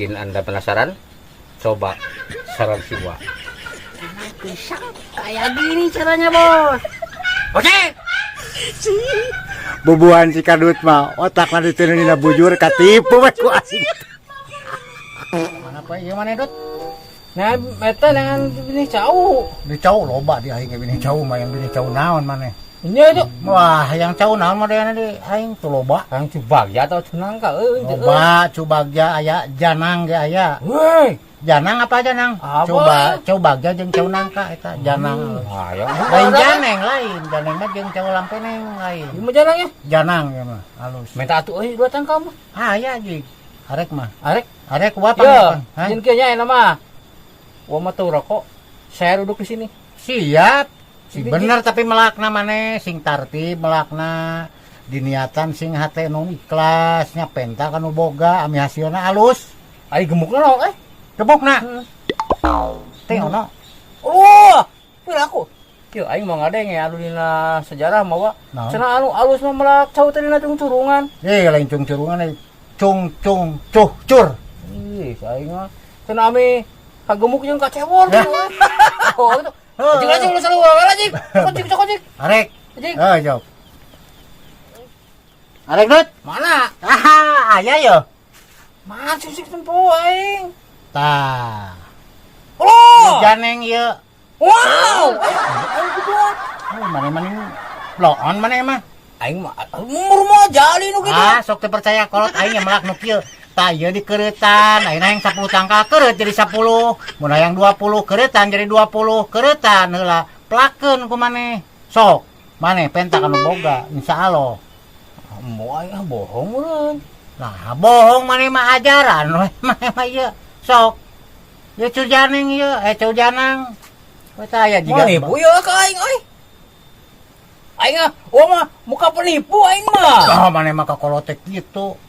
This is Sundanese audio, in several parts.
Bikin Anda penasaran? Coba saran siwa. Pisang kayak gini caranya, Bos. Oke. Bubuhan si kadut mah otakna diteundeun dina bujur, katipu we ku aing. Mana poe ieu mana, Dut? Nah, eta dengan benih cau. Di cau loba di aing ge benih cau mah, yang benih cau naon maneh? Ini itu. Wah, yang cau naon modelna di aing tuh loba. Kang Cubagya atau Cenangka euy. Loba Cubagja aya, Janang ge aya. Woi. Janang apa Janang? Apa? Coba Cubagja jeung cau nangka eta Janang. Hayang. Lain Janeng, lain. Janeng mah jeung cau lampeneng lain. Gimana janangnya? Janang ya mah halus. Minta atuh euy dua tangkal mah. Ah, aya jig. Arek mah. Arek. Arek ku apa? Ya, Hah? jeung kieu nya mah. Wah mah teu rokok. Saya duduk di sini. Siap. Si Ini bener tapi melakna maneh sing tartib, melakna diniatan sing hate nu ikhlasnya, penta kanu boga ami hasilna alus. Ai gemukna naon eh? Gemukna. Teh ono. Oh, piraku. Yeuh, aing mau ngadenge anu dina sejarah mawa. Naon? Cenah anu alus mah melak cau teh dina cungcurungan. Eh, lain cungcurungan eh. Cung cung cuh cur. Ih, aing mah cenah ami kagemuk jeung kacewor Ya. gitu. Oh, gitu. Anjing anjing lu selalu anjing. Cok cok cok. Arek. Anjing. Oh, jawab. Arek, Dut. Mana? Ah, aya yo. Mana sih sih tempo aing? Tah. Oh. Janeng ieu. Wow. Aing kudu. Oh, maneh mah bloon maneh mah. Aing mah umur mah jali nu kitu. Ah, sok teu percaya kolot aing yang melak nu kieu. Tah ieu dikeureutan, ayeuna yang 10 tangkal keureut jadi 10, mun hayang 20 keureutan jadi 20, keureutan heula. Pelakeun ku maneh. Sok, maneh penta kanu boga, insyaallah. Mau aing ah bohong meureun. Nah, bohong maneh mah ajaran we maneh mah ieu. Sok. Ieu cujaneng ieu, eh cujanang. We tah aya jiga. Manipu ya ka aing euy. Aing ah, oh mah muka penipu aing mah. Oh, maneh mah kakolotek kitu.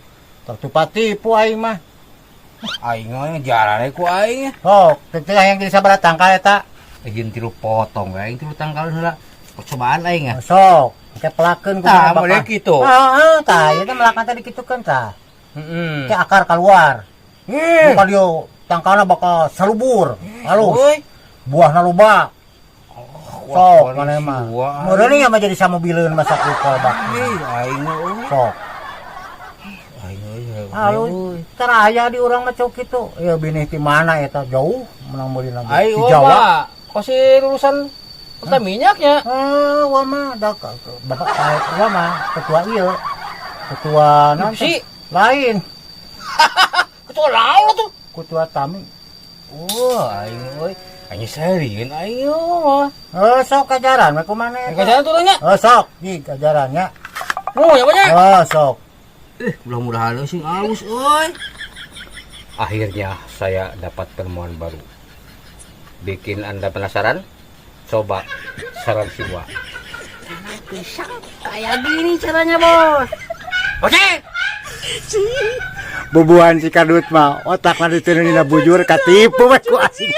Tertupa tipu aing mah. Aing mah jarane ku aing. Sok, teu hayang jadi sabaraha tangkal eta? Jeung tilu potong we aing tilu tangkal heula. Percobaan aing ah. Sok, ke pelakeun ku Tah, maneh model bakal. kitu. Heeh, tah ieu teh melakan tadi kitukeun tah. Heeh. Ke akar keluar. Eh. Bukan dia tangkalna bakal salubur, halus. Euy. Buahna loba. Sok Wah, maneh mah. wah. Meureun nya mah jadi samobileun masak ku kolbak. Ih, aing mah euy. Sok. Aing euy. Halus. Teraya di urang mah cok kitu. Ya binih ti mana eta jauh menang meuli lagi. Aing Di oh Jawa. mah kosi lulusan Pertaminyaknya. Eh, wah mah da bapak wah mah ketua ieu. Ketua naon teh? Si Lain, ketua laul tuh. Ketua Tami. Wah, aing euy. Aing serius aing mah. Eh, sok ajaran we ku maneh. Aing ajaran tuh nya. Eh, sok, jig ajarannya. Nu, ya banyak. Eh, sok. Eh, mudah-mudahan sing alus euy. Akhirnya saya dapat penemuan baru. Bikin Anda penasaran? Coba saran siwa. Pisang kayak gini caranya, Bos. Oke. Bubuhan si kadut mah otakna diteundeun dina bujur, katipu we ku aing.